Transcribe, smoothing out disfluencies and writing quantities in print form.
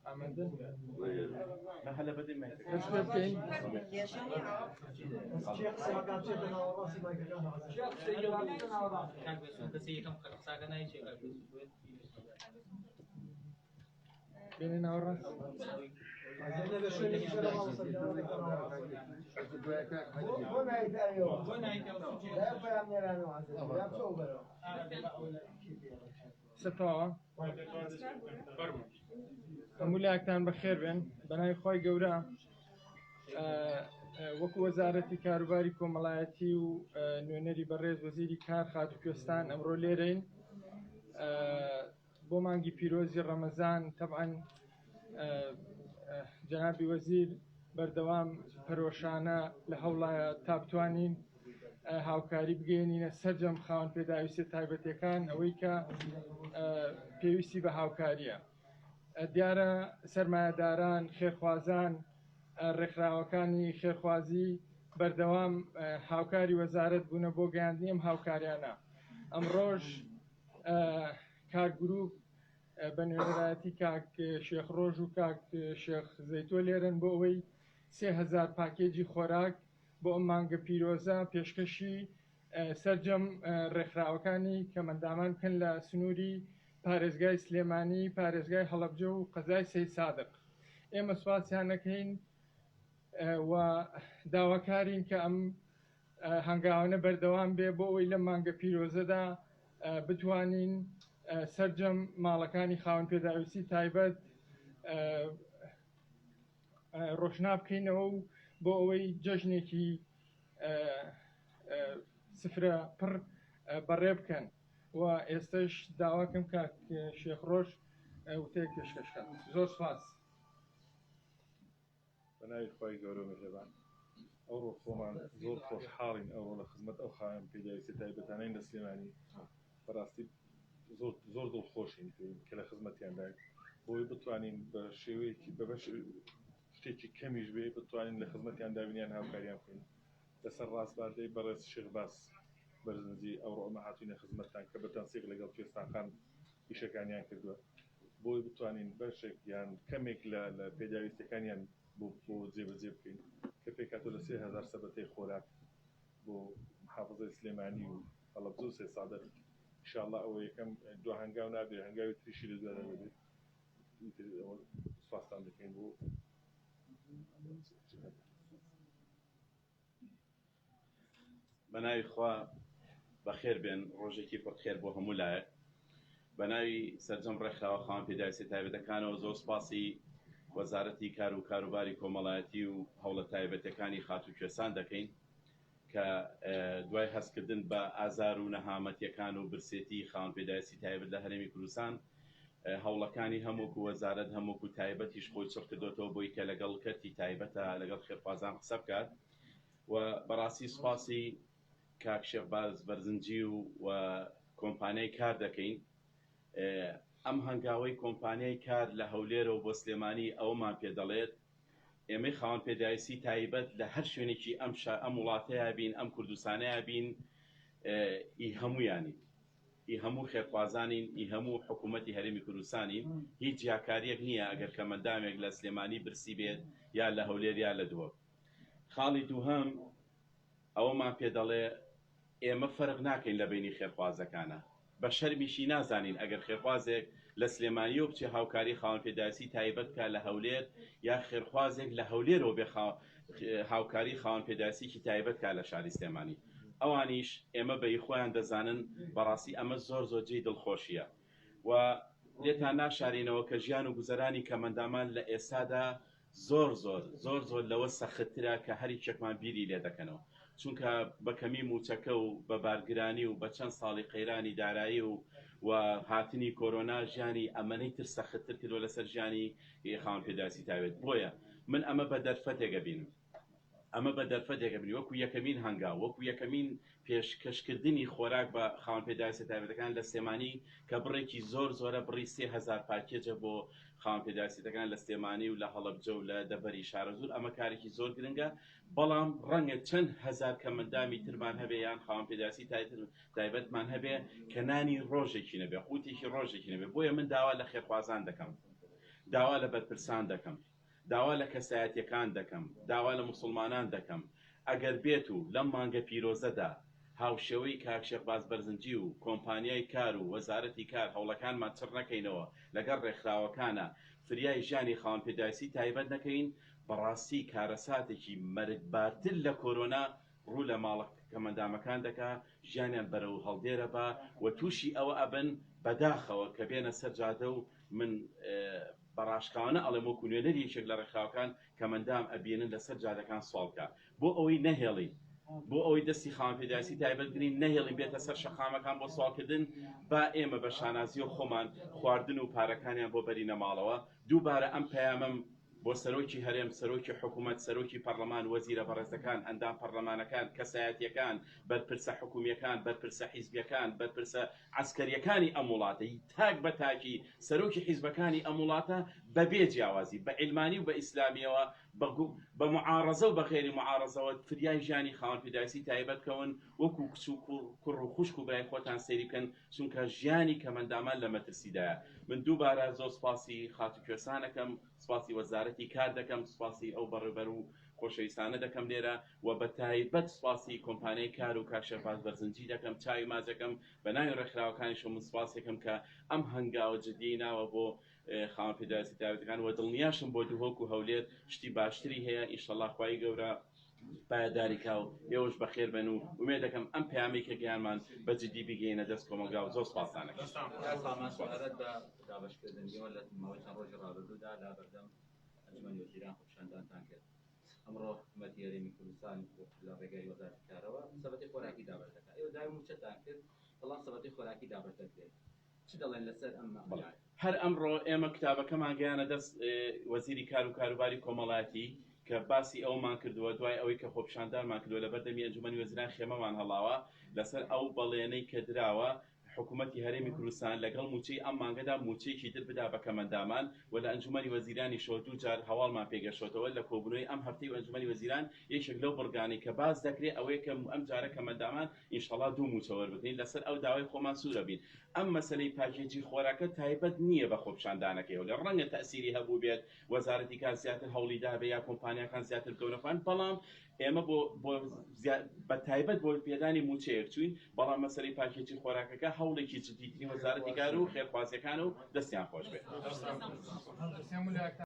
ئامادەن؟ دەست پێ بکەین؟ بێنە ناوەڕاست. قسە تەواوە؟ هەموو لایەکتان بەخێر بێن بەناوی خی گەورە وەکو وەزارەتی کاروباری کۆمەڵایەتی و نوێنەری بەڕێز وەزیری کار خاتو کوێستان ئەمڕۆ لێرەین بۆ مانگی پیرۆزی ڕەمەزان تەبعەن جەنابی وەزیر بەردەوام پەرۆشانە لە هەوڵایە تا بتوانین هاوکاری بگەێنینە سەرجەم خاوەن پێداویستە تایبەتەکان ئەوەی کە پێویستی بە هاوکاریە دیارە سەرمایەداران خێرخوازان ڕێکخراوەکانی خێرخوازی بەردەوام هاوکاری وەزارەت بوونە بۆ گەیاندنی ئەم هاوکاریانە ئەمڕۆژ کاک گروپ بە نوێنەرایەتی کاک شێخ ڕۆژ و کاک شێخ زەیتۆ لێرن بۆ ئەوەی 3000 پاکێجی خۆراک بۆ ئەم مانگە پیرۆزە پێشکەشی سەرجەم ڕێکخراوەکانی کەمەندامان بکەن لە سنووری پارێزگای سلێمانی، پارێزگای هەڵەبجە و قەزای سەیدسادق. ئێمە سوپاسیان دەکەین و داواکارین کە ئەم هەنگاوانە بەردەوام بێ بۆ ئەوەی لەم مانگە پیرۆزەدا بتوانین سەرجەم ماڵەکانی خاوەن پێداویستی تایبەت ڕۆشنا بکەینەوە و بۆ ئەوەی جەژنێکی سفرە پڕ بەڕێ بکەن و ئێستش داواکەم کاک شێخ ڕۆژ وتەیەک پێشکەش کات زۆر سپاس. بە ناوی خوای گەورە و میهرەبان. ئەوڕۆ خۆمان زۆر خۆشحاڵین ئەوڕۆ لە خزمەت ئەو خاوەن پێداویستیە تایبەتانەین لە سلێمانی بەڕاستی زۆر زۆر دڵخۆشین پێین کە لە خزمەتیانداین بۆی بتوانین بە شێوەیەکی بە بەش شتێکی کەمیش بێ بتوانین لە خزمەتیان دابین یان هاوکاریان بکەین لەسەر ڕاسپاردەی بەڕێز شێخ باس بەرزنجی ئەوڕۆ ئەمە هاتوینە خزمەتتان کە بە تەنسیق لەگەڵ کوێستان خان ئیشەکانیان کردووە بۆی بتوانین بەشێک یان کەمێک لە لە پێداویستیەکانیان بۆ بۆ جێبەجێ بکەین کە پێکهاتووە لە 3000 سەبەتەی خۆراک بۆ محافزەی سلێمانی و هەڵەبجە و سەیدسادق ان شاء اللە ئەوە یەکەم دوا هەنگاو نابێ هەنگاوی تریشی لە دوادا دەبێت ئیتر ئەوە سوپاستان دەکەین بۆ بەناوی خوا بەخێر بێن ڕۆژێکی پڕ خێر بۆ هەموو لایەک بەناوی سەرجەم ڕێکخراوە خاوەن پێداویستیە تایبەتەکانەوە زۆر سپاسی وەزارەتی کار و کاروباری کۆمەڵایەتی و هەوڵە تایبەتەکانی خاتوو کوێسان دەکەین کە دوای هەستکردن بە ئازار و نەهامەتیەکان و برسێتی خاوەن پێداویستی تایبەت لە هەرێمی کوردستان هەوڵەکانی هەم وەکو وەزارەت هەم وەکو تایبەتیش خۆی چڕ کردۆتەوە بۆی کە لەگەڵ کەرتی تایبەتە لەگەڵ خێرخوازان قسە بکات و بەڕاستی سوپاسی کاک شێخ باز بەرزنجی و و کۆمپانیای کار دەکەین ئەم هەنگاوەی کۆمپانیای کار لە هەولێرەوە بۆ سلێمانی ئەوەمان پێ دەڵێت ئێمەی خاوەن پێداویستی تایبەت لە هەر شوێنێکی ئەم شا ئەم وڵاتەیا بین ئەم کوردستانەیا بین ئی هەمویانین ئی هەموو خێرخوازانین ئی هەموو حکوومەتی هەرێمی کوردستانین هیچ جیاکاریەک نییە ئەگەر کەمەندامێک لە سلێمانی برسی بێت یا لە هەولێر یا لە دهۆک خاڵی دووهەم ئەوەمان پێ دەڵێ ئێمە فەرق ناکەین لە بەینی خێرخوازەکانا. بە شەرمیشی نازانین ئەگەر خێرخوازێک لە سلێمانیەوە بچێ هاوکاری خاوەن پێداویستی تایبەت بکا لە هەولێر یا خێرخوازێک لە هەولێرەوە بێ هاوکاری خاوەن پێداویستیی تایبەت کا لە شاری سلێمانی. ئەوانیش ئێمە بە ئی خۆیان دەزانن. بەڕاستی ئەمە زۆر زۆر جێی دڵخۆشیە و لێتان ناشارینەوە کە ژیان و گوزەرانی کەمەندامان لە ئێستادا زۆر زۆر زۆر زۆر لەوە سەختترە کە هەریکێکمان بیری لێ دەکەنەوە چونکە بە کەمی موچەکە و بە بارگرانی و بە چەند ساڵی قەیرانی دارایی و و هاتنی کۆرۆنا ژیانی ئەمەنەی تر سەختتر کردوە لەسەر ژیانی خاوەن پێداویستی تایبەت بۆیە من ئەمە بە دەرفەتێک ئەبینم. ئەمە بە دەرفەتێک ئەبینین وەکو یەکەمین هەنگاو، وەکو یەکەمین پێشکەشکردنی خۆراک بە خاوەن پێداویستیە تایبەتەکان لە سلێمانی کە بڕێکی زۆر زۆرە، بڕی 3000 پاکێجە بۆ خاوەن پێداویستیەکان لە سلێمانی و لە هەڵەبجە و لە دەڤەری شارەزوور، ئەمە کارێکی زۆر گرنگە، بەڵام ڕەنگە چەند هەزار کەمئەندامی ترمان هەبێ یان خاوەن پێداویستی تایبەتمان هەبێ کە نانی ڕۆژێکی نەبێ، قوتێکی ڕۆژێکی نەبێ، بۆیە من داوا لە خێرخوازان دەکەم، داوا لە بەرپرسان دەکەم، داوا لە کەسایەتیەکان دەکەم، داوا لە موسڵمانان دەکەم، ئەگەر بێت و لەم مانگە پیرۆزەدا هاوشێوەی کاک شێخ باز بەرزنجی و کۆمپانیای کار و وەزارەتی کار هەوڵەکانمان چڕ نەکەینەوە لەگەڵ ڕێکخراوەکانا فریای ژیانی خاوەن پێداویستی تایبەت نەکەین بەڕاستی کارەساتێکی مەرگبارتر لە کۆرۆنا ڕوو لە ماڵە کەمئەندامەکان دەکا ژیانیان بەرەو هەڵدێرە با و تووشی ئەوە ئەبن بەداخەوە کە بێنە سەر جادە و من بە ڕاشکاوانە ئەڵێم وەکو نوێنەری یەکێک لە ڕێکخراوەکان کەمئەندام ئەبینن لەسەر جادەکان سواڵ کا بۆ ئەوەی نەهێڵین بۆ ئەوەی دەستی خاوەن پێداویستی تایبەت بگرین نەهێڵین بێتە سەر شەقامەکان بۆ سواڵکردن با ئێمە بە شانازیەوە خۆمان خواردن و پارەکانیان بۆ بەرینە ماڵەوە دووبارە ئەم پەیامەم بۆ سەرۆکی هەرێم، سەرۆکی حکومەت، سەرۆکی پەڕلەمان، وەزیرە بەڕێزەکان، ئەندام پەڕلەمانەکان، کەسایەتیەکان، بەرپرسە حکومیەکان، بەرپرسە حیزبیەکان، بەرپرسە عەسکەریەکانی ئەم وڵاتە، تاک بە تاکی سەرۆکی حیزبەکانی ئەم وڵاتە بە بێ جیاوازی، بە عیلمانی و بە ئیسلامیەوە، بە موعاڕەزە و بە غەیری موعاڕەزەوە فریای ژیانی خاوەن پێداویستی تایبەت بکەون، وەکو کچ و کوڕ و خوشک و برای خۆتان سەیری بکەن، چونکە ژیانی کەمئەندامان لە مەترسیدایە. من دووبارە زۆر سوپاسی خاتوو کوێستان ئەکەم، سوپاسی وەزارەتی کار دەکەم، سوپاسی ئەو بەڕێوبەر و خۆشەویستانە دەکەم لێرە و بە تایبەت سوپاسی کۆمپانیای کار و کاک شێرپاز بەرزنجی دەکەم، چاوی ماچ دەکەم، بە ناوی ڕێکخراوەکانیشەوە من سوپاسی دەکەم کە ئەم هەنگاوە جدیەی ناوە بۆ خاوەن پێداویستی تایبەتەکان و دڵنیاشم بۆ دهۆک و هەولێر شتی باشتری هەیە ئیشەڵا خوای گەورە پایەداری کا و ئێوەش بەخێر بن و ئومێد دەکەم ئەم پەیامەی کە گەیانمان بە جدی بیگەینە دەست کۆمەڵگا و زۆر سپاستان ئەکەم. کاک سامان سەبارەت بە دابەشکردن ئێوە لە ماوەی چەند ڕۆژی ڕابردوودا لە بەردەم ئەنجومەنی وەزیران خۆپیشاندانتان کرد ئەمڕۆ حکومەتی هەرێمی کوردستان لە ڕێگای وەزارەتی کارەوە سەبەتەی خۆراکی دابەش دەکات ئێوە داوای مووچەتان کرد بەڵام سەبەتەی خۆراکی دابەش دەکرێت چ دەڵێن لەسەر ئەم بەڵێ هەر ئەمڕۆ ئێمە کتابەکەمان گەیانە دەست وەزیری کار و کاروباری کۆمەڵایەتی کە باسی ئەومان کردووە دوای ئەوەی کە خۆپیشاندانمان کردووە لە بەردەمی ئەنجومەنی وەزیران خێمەمان هەڵاوە لەسەر ئەو بەڵێنەی کە دراوە حکوومەتی هەرێمی کوردستان لەگەڵ مووچەی ئەم مانگەدا مووچەیەکی تر بدا بە کەمەندامان و لە ئەنجومەنی وەزیرانیشەوە دوو جار هەواڵمان پێگەشتۆتەوە لە کۆبوونەوەی ئەم هەفتەی ئەنجومەنی وەزیران یەکێک لەو بڕگانەی کە باس دەکرێ ئەوەیە کە ئەم جارە کەمەندامان ئینشەڵا دوو مووچە وەربگرین لەسەر ئەو داوای خۆمان سوورە بین ئەم مەسەلەی پاکێجی خۆراکە تایبەت نییە بە خۆپیشاندانەکەی هەولێر ڕەنگە تەئسیری هەبووبێت وەزارەتی کار زیاتر هەوڵی دابێ یا کۆمپانیاکان زیاتر بکەونە خۆیان بەڵام ئێمە بۆ بۆ بە تایبەت بۆ پێدانی مووچەیەک چوین بەڵام مەسەلەی پاکێجی خۆراکەکە هەوڵێکی جدیتری وەزارەتی کار و خێرخوازیەکانە و دەستیان خۆش بێت.